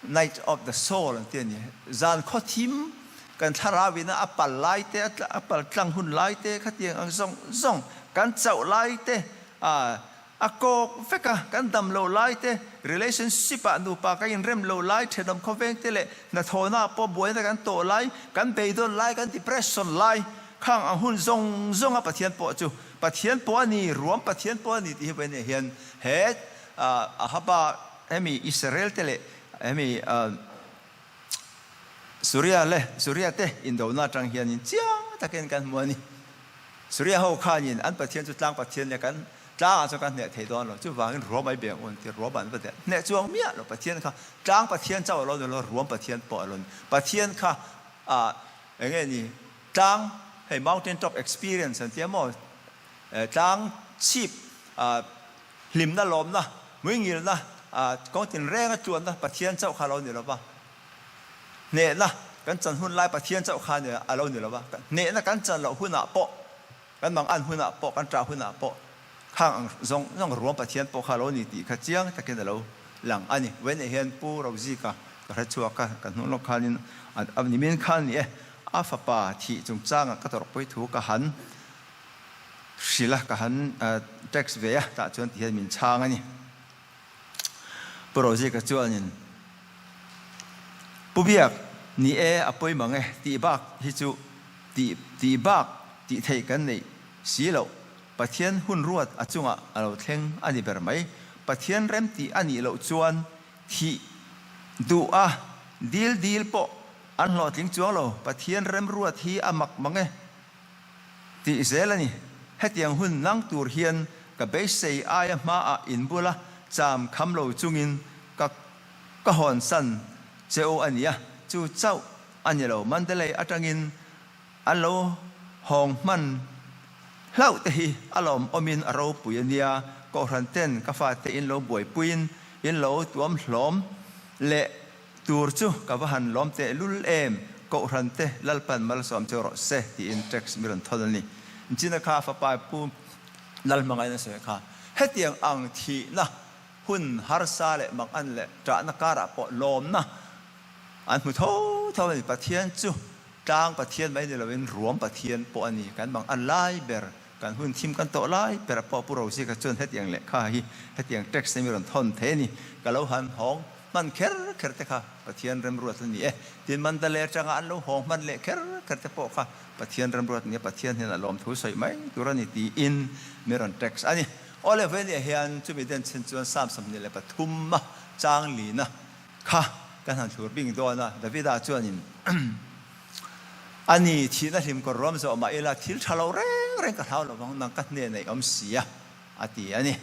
Night of the Soul an ti a ni. Zan khaw thim kan thlarau in a pal lai te, a pal tlang hun lai te khatiang ang zawng zawng kan chauh lai te, a kawk vek a, kan dam lo lai te, relationship ah nupa kan inrem lo lai, thenawm khawveng te leh hnathawhna pawh buaina kan tawh lai, kan beidawn lai, kan depression lai, khang ang hun zawng zawng a Pathian pawh chu Pathian pawh a ni, ruam Pathian pawh a ni tih hi vawiin hian he Ahaba hemi Israel te leh hemi Suria leh Suria te indona atang hianin chiang takin kan hmu a ni. Suria ho khanin an Pathian chu tlang Pathian leh kan tlangah chuan kan hneh thei dawn lo. Chuvangin ruam ai beng un ti ruam an va deh hneh chuang miah lo. Pathian kha tlang Pathian chauh a lo ni lo, ruam Pathian pawh a lo ni. Pathian kha eng nge ni tlang hei mountain top experience an tia maw tlang chhip Hlimna, lawmna, hmuingilna, kawng tinrenga tluanna Pathian chauh kha a lo ni lo va. Hnehna kan chan hun lai Pathian chauh kha a lo ni lo va. Hnehna kan chan loh hunah pawh, kan mangan hunah pawh, kan ṭah hunah pawh khang ang zawng zawng ruam Pathian pawh kha a lo ni tih kha chiang takin a lo lang a ni. Vawiinah hian Pu Rozika ka hre chhuak a, ka hnung lawk khanin a nimin khan ni e, a fapa thih chungchanga ka tawrhpui thu ka han Hrilh a, ka han text ve a, tah chuan ti hian min chhang a ni. Pu Rozika chuanin, Pu Biak, ni e, a pawi mang e, tih bak hi chu tih tih bak tih theih kan neih si loh. Pathian hun ruat a chungah a lo thleng a ni ber mai. Pathian rem tih a nih loh chuan thih duh a, dil dil pawh an hlawhtling chuang lo. Pathian rem ruat hi a mak mang e. Tih zel a ni. Hetiang hun nang tur hian ka beisei aia hmaah in bula cham kham lo chungin ka ka hawnsan che u a nia, chu chauh a ni lo. Mandalay atangin an lo hawng hman hlauh te hi a lawmawmin a ropui a nia, Kohhran ten ka fate in lo buaipuiin in lo tuam hlawm leh Tur chu ka va han lawm teh lul em, Kohhran te Lalpan malsawm cheu rawh se tiin text mi rawn thawn a ni. China kha fapa Pu Lalhmangaina sawi kha hetiang ang thihna hun harsa leh mak an leh ṭahna karah pawh lawmna an hmu tho tho a ni. Pathian chu tlang Pathian mai ni loin ruam Pathian pawh a ni. Kan mang an lai ber, kan hun thim kan tawh lai ber pawh Pu Rozika chuan hetiang lehkha hi hetiang text hi mi rawn thawn thei a ni. Ka lo han hawng. Hman kher kher te kha Pathian remruat a ni e. Tin, Mandalay atanga an lo hawng hman leh kher kher te pawh kha Pathian remruat a ni a, Pathian hian a lawmthu sawi mai tur a ni tiin mi rawn text a ni. Awle Venia hian chumi den chhin chuan Psalm 23 a chang lina kha kan han thlur bing dawn a, Davida chuanin a ni thihna hlim kawr ruam zawh mah ila thil tha lo reng reng ka hlau lovang nang ka hnen a i awm si a. A ti a ni.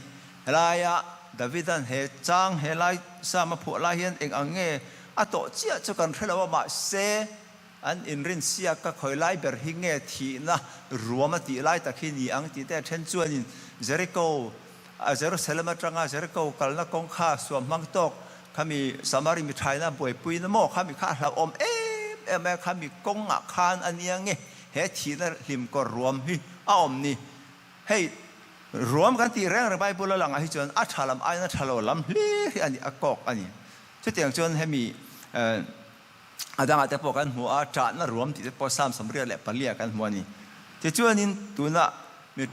Helaia Davida'n he chang helai Psalm a phuah lai hian eng ang nge a tawh chiah chu kan hre lo a, mahse an inrin siak ka khawi lai ber hi nge thihna ruam a tih lai tak hi ni ang tih te a then chuanin Jericho, Jerusalem atanga Jericho kalna kawng kha suam hmang tawk khami Samari mithaina buaipuina maw khami kha a hlauhawm em em a, khami kawngah khan a nia nge he thihna hlimkawr ruam hi a awm ni. Hei, ruam kan tih reng reng Bible a langah hi chuan a tha lam aiin a tha lo lam hlir hi a ni, a kawk a ni. Chutiang chuan hemi a dangah te pawh kan hmu a, ṭahna ruam tih te pawh Psalm 94 kan hmu a ni. Tichuanin tuna mi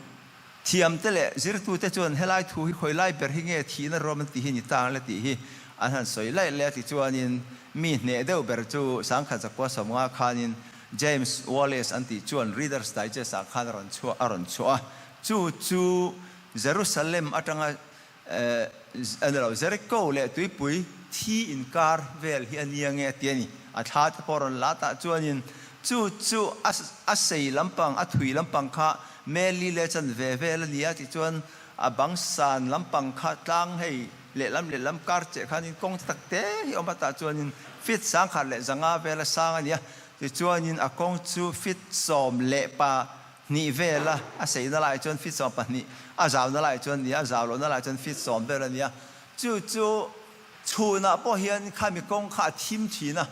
thiamte leh zirtute chuan helai thu hi khawi lai ber hi nge thihna ruam an tih hi ni ta ang le tih hi an han sawi laih leh a. Tichuanin mi hneh deuh ber chu 1950 khanin James Wallace an tih chuan Reader's Digest ah khan a rawn chhuah a rawn chhuah a, chu chu Jerusalem atanga. A ni lo, Jericho leh tuipui thi inkar vel hi a nia nge a ti a ni. A thla te pawh rawn la tah chuanin chu chu a sei lampang, a thui lampang kha Meli leh chan ve vel a ni a tichuan a bang san lampang kha tlang hei lehlam lehlam kar cheh khanin kawng te tak te hi awm a tah chuanin feet sangkhat leh zanga vela sang a ni a tichuanin a kawng chu feet 12 vela a seina lai chuan feet 12 a zauna lai chuan nia a zau lohna lai chuan feet 10 vel a nia chu chu chhunah pawh hian khami kawng kha a thim thin a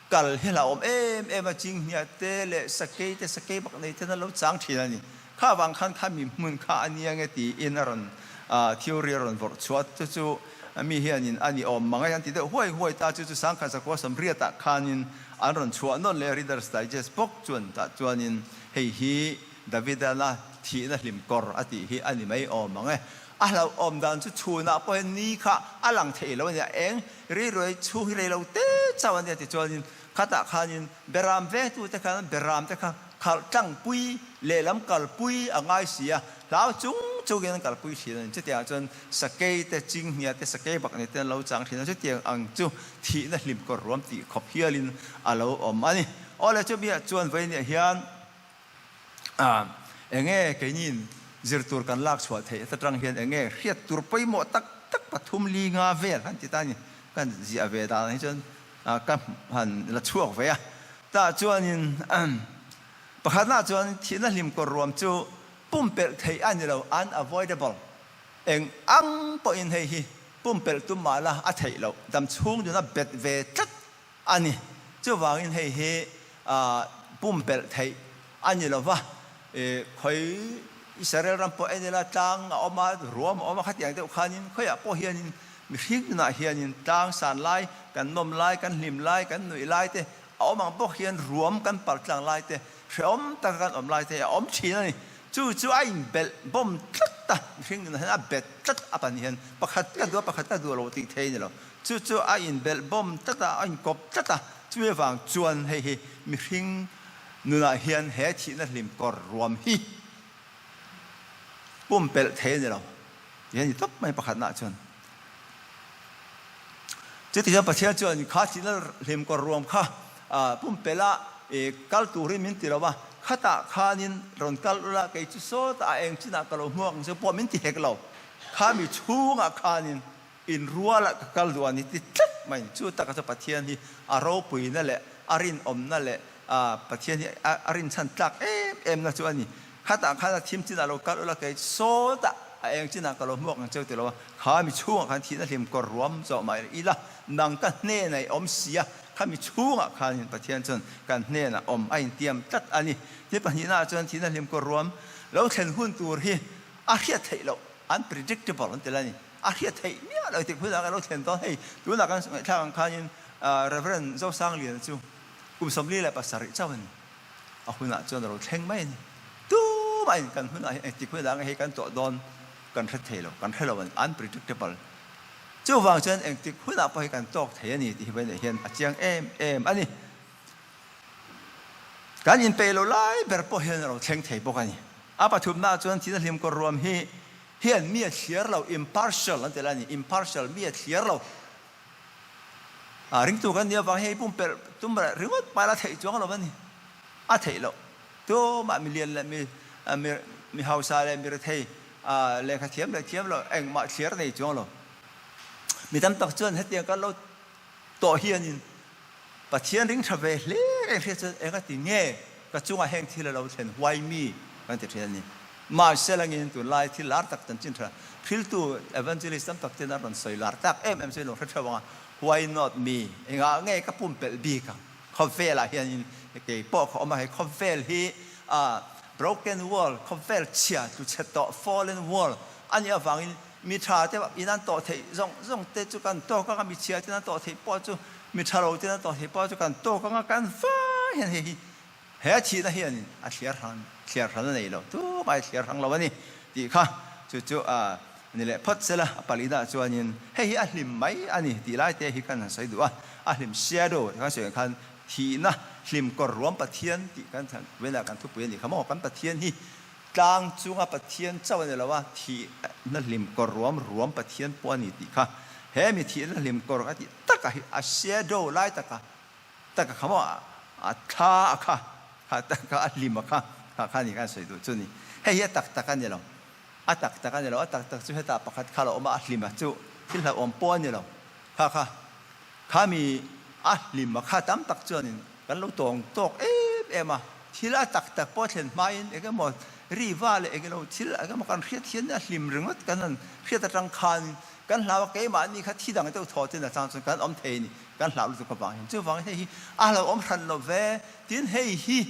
Kal hi hlauhawm em em a, chinghnia te leh sakei te, sakei bak nei ten an lo chang thin a ni. Kha vang khan kha mi hmun kha a nia nge tiin a rawn theory a rawn vawrh chhuah a, chu chu mi hianin a ni awm mang a, an ti deuh huai huai ta, chu chu sangkhat zakua sawmriatah khanin an rawn chhuah nawn leh a, Reader's Digest bawk chuan tah chuanin hei hi Davidana thihna hlim kawr a tih hi a ni mai awm ang e. A hlauhawm dan chu chhunah pawh hian ni kha a lang thei lo a ni a, eng Rilruai chhung hi rei lo te chauh a nia tichuanin khatah khanin beram vengtute khan beram te kha khalh tlangpui lehlam kalpui a ngai si a, hlau chung chungin an kalpui thin a ni. Chutiangah chuan sakei te, chinghnia te, sakei bakni te an lo chang thin a, chutiang ang chu thihna hlim kawr ruam tih khawp hialin a lo awm a ni. Awle chumiah chuan vawiiniah hian Enge keiniin zir tur kan lak chhuah theih atang hian enge hriat tur pawimawh tak tak pathum li nga vel han ti ta a ni. Kan ziah ve dan hi chuan ka han la chhuak ve a. Tah chuanin pakhatnaah chuan thihna hlim kawr ruam chu pumpelh theih a ni lo, unavoidable. Eng ang pawhin hei hi pumpelh tum mah la a theih loh, dam chhung duna bet ve tlat a ni. Chuvangin hei hi pumpelh theih a ni lo va, khawi Israel ram pawh en ila tlang a awm a, ruam a awm a, khatiang deuh khanin khawiah pawh hianin mihring nunah hianin tlang san lai, kan nawm lai, kan hlim lai, kan nuih lai te a awm ang bawk hian ruam kan pal tlang lai te, hrehawm taka kan awm lai te a awm thin a ni. Chu chu a inbelh bawm tlat a, mihring nunah hian a bet tlat a pan hian pakhat ka duh a, pakhat ka duh lo tih thei a ni lo. Chu chu a inbelh bawm tlat a, a inkawp tlat a, chumi avang chuan hei hi mihring nunah hian he thihna hlim kawr ruam hi pumpelh thei a ni lo tih a ni tawp mai pakhatnaah chuan. Chuti chuan Pathian chuan kha thihna hlim kawr ruam kha pumpelh a kal turin min ti lo a, khatah khanin rawn kal ula kei chu sawtah a eng chinah ka lo hmuak ang che pawh min ti hek lo, kha mi chhungah khanin In rualah ka kal duh a ni ti tlat mai. Chu taka chu Pathian hi a ropuina leh a rinawmna leh Pathian hi a rinchhan tlak em em na chu a ni. Khatah khan a thim chinah lo kal ula kei sawtah a eng chinah ka lo hmuak ang cheu ti lo a, kha mi chhungah khan thihna hlim kawr ruam zawh mah ila nang ka hnenah i awm si a, kha mi chhungah khanin Pathian chuan kan hnenah awm a intiam tlat a ni. Ni pahnihnaah chuan thihna hlim kawr ruam lo thlen hun tur hi a hriat theih loh, unpredictable an ti la a ni. A hriat theih miah lo tik hunah ka lo thlen dawn hei tunah kan ngaihthlak ang khanin Rev. Zosangliana chu kum 47 chauh a ni. A hunah chuan a lo thleng mai a ni. Tumah in kan hunah hi engtik hunah nge hei kan tawh dawn kan hre thei lo, kan hre lo a ni, unpredictable. Chuvang chuan engtik hunah pawh hi kan tawk thei a ni tih hi vawiinah hian a chiang em em a ni. Kan inpeih lo lai ber pawh hian a lo thleng thei bawk a ni. A pathumnaah chuan thihna hlim kawr ruam hi Hian mi a thliar lo, impartial an ti lai a ni, impartial, mi a thliar lo. A ringtu kan nih avang hian i pumpelh tum reh ringawt paila theih chuang lo a ni. A theih loh. Tumah mi lian leh mi mi hausa leh mi rethei lehkha thiam leh thiam lo engmah thliar nei chuang lo. Mi tam tak chuan hetiang kan lo tawh hianin Pathian ring tha ve hle reng hria chuan eng a ti nge ka chungah heng thil a lo thlen huai mi kan ti thin a ni. Mahse langin tunlai thil lar tak chanchin tha hriltu evangelist tam tak ten an rawn sawi lar tak em em chu in lo hre theuh ang a, why not me, engah nge ka pumpelh bik ang, khawvelah hianin kei pawh ka awm a, hei khawvel hi broken world, khawvel chhia tlu chhe tawh, fallen world a nih avangin Mi tha te in an tawh theih zawng zawng te chu kan tawk ang a, mi chhia ten an tawh theih pawh chu mi tha lo ten an tawh theih pawh chu kan tawk ang a, kan vai hian hei hi he thihna hianin a thliar hrang thliar hran a nei lo, tumah hi thliar hrang lo a ni tih kha chu chu a ni leh phawt sela, a palina chuanin hei hi a hlim mai a ni tih lai te hi kan han sawi duh a, a hlim shadow ti kan sawi ang khan thihna hlim kawr ruam Pathian tih kan venah kan thupui a nih kha maw, kan Pathian hi. Tlang chunga Pathian chauh a ni lo a, thihna hlim kawr ruam ruam Pathian pawh a ni tih kha he mi thihna hlim kawr a tih takah hi a shadow lai taka taka kha maw a thla a kha kha taka a hlim a kha kha kha ni khan sawi duh chu ni. Hei hi a tak tak a ni lo, a tak tak a ni lo, a tak tak chu hetah pakhat kha lo awm a, a hlim a chu thil hlauhawm pawh a ni lo kha kha. Khami a hlim a kha tam tak chuanin kan lo tawng tawk em em a, thil a tak tak pawh thlen hmain eng emaw ri va leh eng elo thil eng emaw kan hriat hian a hlim ringawt kan han hriat atang khanin kan hlau a, keimahni kha thi dang deuh thaw ten a chang chuan kan awm thei a ni, kan hlau lutuk avang hian. Chuvangin hei hi a hlauhawm hran lo ve, tin hei hi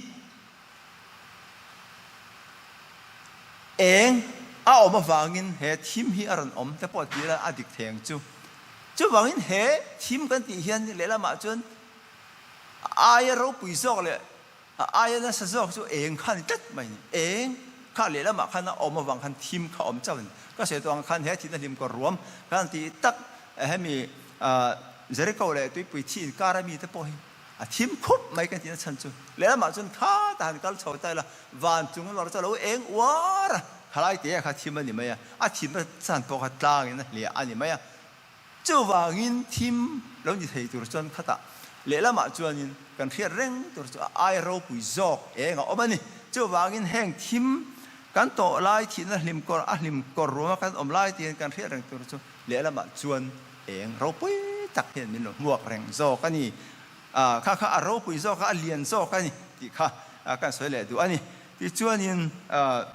Eng a awm avangin he thim hi a rawn awm te pawh ti ila a dik thei ang chu. Chuvangin he thim kan tih hian lehlamah chuan a aia ropui zawk leh a aia nasa zawk chu eng kha a ni tlat mai a ni. Eng kha lehlamah khan a awm avang khan thim kha a awm chauh a ni. Ka sawi tawh ang khan he thihna hlim kawr ruam kan tih tak hemi Jericho leh tuipui thi inkar a mite pawh hi A thim khup mai kan tihna chhan chu lehlamah chuan kha ta han kal chho ta ila van chung lawr chu a lo eng uar a, khalai te ah kha thim a ni mai a, a thimna chan pawh kha tlangin a hliah a ni mai a. Chuvangin thim lo ni thei tur chuan khatah lehlamah chuanin kan hriat reng tur chu a ai ropui zawk eng a awm a ni. Chuvangin heng thim kan tawh lai thihna hlim kawr a hlim kawr ruama kan awm lai tiin kan hriat reng tur chu lehlamah chuan Eng ropui tak hian min lo hmuak reng zawk a ni. Kha kha a ropui zawk a, a lian zawk a ni tih kha kan sawi leh duh a ni. Tichuanin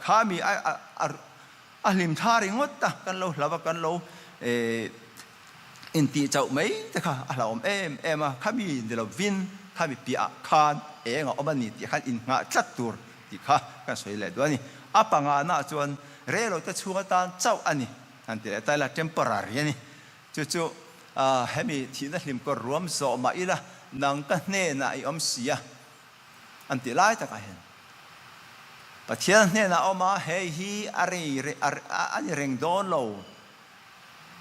kha mi a hlim tha ringawt a, kan lo hlauh a, kan lo intih chauh mai te kha a hlauhawm em em a. Kha mi ni lovin kha mi piahah khan eng a awm a ni tih khan innghah tlat tur tih kha kan sawi leh duh a ni. A pangana chuan reilo te chhung atan chauh a ni. An ti leh ta ila, temporary a ni. Chu chu hemi thihna hlim kawr ruam zawh mah ila nang ka hnenah i awm si a, an ti lai takah hian Pathian hnenah a awm a, hei hi a rei a ni reng dawn lo.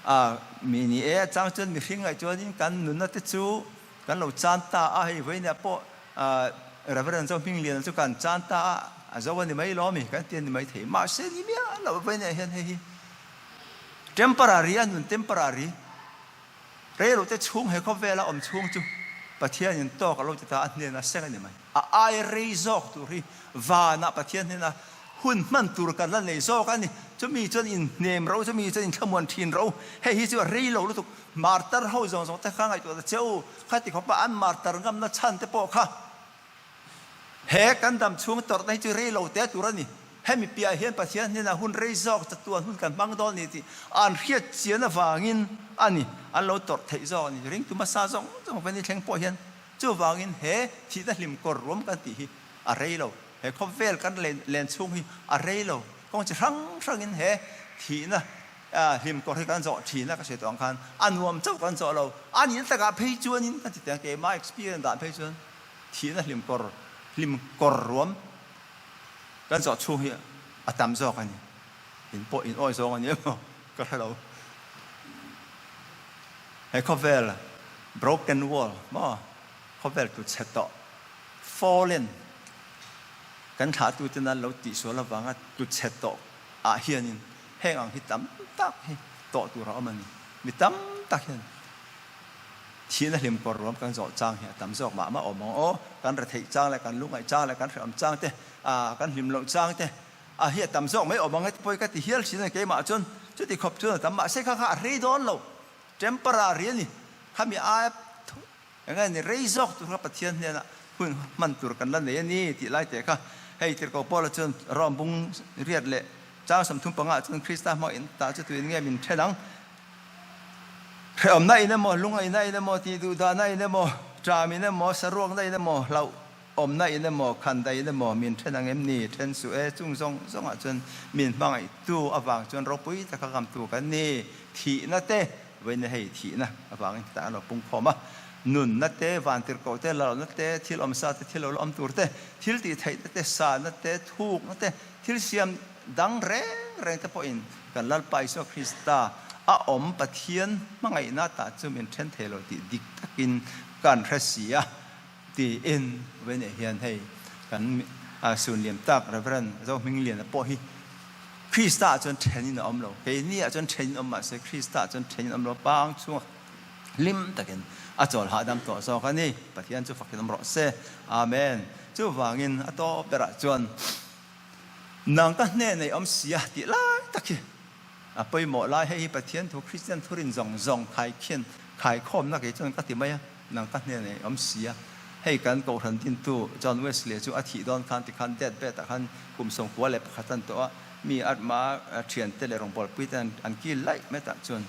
A mi ni e, a chang chuan mihring ngaih chuanin kan nunna te chu kan lo chan ta a, hei vawiinah pawh Reverend Zohmingliana chu kan chan ta a, a zo a ni mai lo mi kan ti a ni mai thei. Mahse ni miah loh vawiinah hian hei hi Temporary a nun temporary reilote chhung he khawvela awm chhung chu Pathianin tawk a lo ti ta a hnena seng a ni mai. A ai rei zawk tur hi vanah Pathian hnena hun hman tur kan la nei zawk a ni. Chumi chuan inhnem ro, chumi chuan inthlamuan thin ro. Hei hi chu a rei lo lutuk. Martar ho zawng zawng te kha ngaihtuah ta che u. Khati khawpa an martar ngamna chhan te pawh kha He kan dam chhung tawrhna hi chu rei lo te tur a ni. Hemi piah hian Pathian hnenah hun rei zawk chatuan hun kan hmang dawn ni tih an hriat chian avangin a ni an lo tawrh theih zawk a ni. Ringtu hmasa zawng zawng veni thleng pawh hian chuvangin he thihna hlim kawr ruam kan tih hi a rei lo. He khawvel kan len chhung hi a rei lo. Kawng chi hrang hrangin he thihna hlim kawr hi kan zawh thin a ka sawi tawh ang khan a nuam chauh kan zawh lo. A nihna takah phei chuanin kan ti teh ang keimah experience dan phei chuan Thihna hlim kawr, hlim kawr ruam kan zawh chhung hi a tam zawk a ni. In pawh in awi zawng a ni emaw ka hre lo. He khawvel broken world maw, khawvel tu chhe tawh, fallen, kan thlahtute nan lo tihsual avanga tu chhe tawh ah hianin heng ang hi tam tak hi tawh tur a awm a ni. Mi tam tak hian Thihna hlim kawr ruam kan zawh chang hi a tam zawk mah mah awm ang aw. Kan retheih chang leh kan lungngaih chang leh kan hrehawm chang te, kan hlim loh chang te a hi a tam zawk mai awm ang heti pawh hi ka ti hial thin a ni keimah chuan chuti khawp chuan a tam mahse kha kha a rei dawn lo. Temporary a ni. Khami aia eng nge ni rei zawk tur kha Pathian hnenah hun hman tur kan la nei a ni tih lai teh kha hei Tirhkoh Paula chuan Rome bung riat leh chang 35 ah chuan Krista hmang in tah chu tuin nge min then ang? Hrehawmna in emaw, lungaihna in emaw, tihduhdahna in emaw, ṭam in emaw, saruakna in emaw, hlauhawmna in emaw, khandai in emaw min ṭhen ang em ni? Ṭhen suh e, chung zawng zawngah chuan min hmangaihtu avang chuan ropui taka kamtu kan ni. Thihna te, vawiin hei thihna avangin hetah an lo pungkhawm a, nunna te, vantirhkoh te, lalawmna te, thil awmsa te, thil lo la awm tur te, thil tihtheihna te, sahna te, thukna te, thil siam Dang reng reng te pawhin kan Lalpa Isua Krista a awm Pathian hmangaihna tah chu min then thei lo tih dik takin kan hre si a tiin Vene hian hei kan Sun liam tak Rev. Zohmingliana pawh hi Krista ah chuan then in a awm lo. Keini ah chuan then in awm mahse Krista ah chuan then in awm lo. Pang chhunga hlim takin a chawl hahdam tawh zawk a ni. Pathian chu fakin awm rawh se. Amen. Chuvangin a tawp berah chuan nang ka hnen ei awm sia tih lai tak hi a pawimawh lai. Hei hi Pathian thu Kristian thurin zawng zawng khaikhin khaikhawmna kei chuan ka ti mai a. Nang ka hnen ei awm sia. Hei kan Kohhran dintu John Wesley chu a thih dawn khan tikhan death bed ah khan kum 91 an tawh a, mi atma thiante leh rawngbawlpui te an kil laih mai tah chuan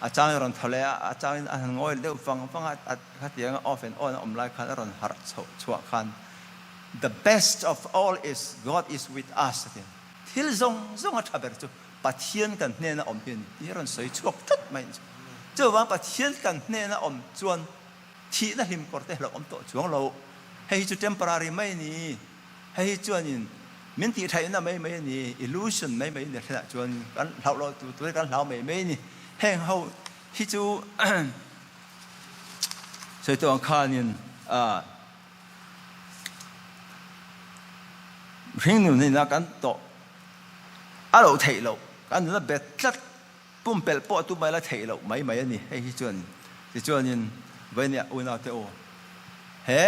a chang in a rawn thaw leh a, a chang in a han ngawi deuh vang vang a, a khatiang a off and on a awm lai khan a rawn harh chhoh chhuah khan The best of all is God is with us a ti. Thil zawng zawng a tha ber chu Pathian kan hnena awm hi a ni tih hi a rawn sawi chhuak tlat mai a ni. Chuvang Pathian kan hnena awm chuan thihna hlim kawr te hlauh awm tawh chuang lo. Hei hi chu temporary mai a ni. Hei hi chuanin min tihthaihna mai mai a ni, illusion mai mai a ni thlenah chuan kan hlauh loh tur tur hi kan hlau mai mai a ni. Heng ho hi chu sawi tawh ang khanin hringnun ina kan tawh a loh theih loh, kan nuna bet tlat Pumpelh pawh tu mai la theih loh mai mai a ni. Hei hi chuan tichuanin Vainia unaute aw he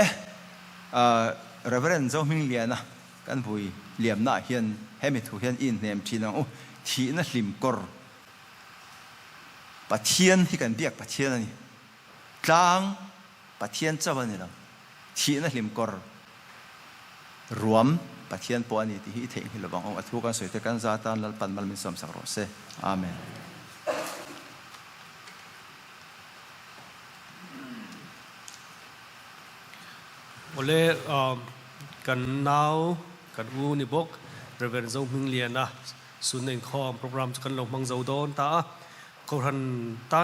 Reverend Zohmingliana kan vui liamnaah hian hemi thu hian i inhnem thin ang u. Thihna hlim kawr Pathian hi kan biak Pathian a ni. Tlang Pathian chauh a ni lo. Thihna hlim kawr ruam Pathian pawh a ni tih hi i theihnghilh lovang aw. A thu kan sawi te kan za tan Lalpan mal min sawmsak rawh se. Amen. Awle kan nau kan u ni bawk Rev. Zohmingliana sunna inkhawm program chu kan lo hmang zo dawn ta a. Kohhran tan.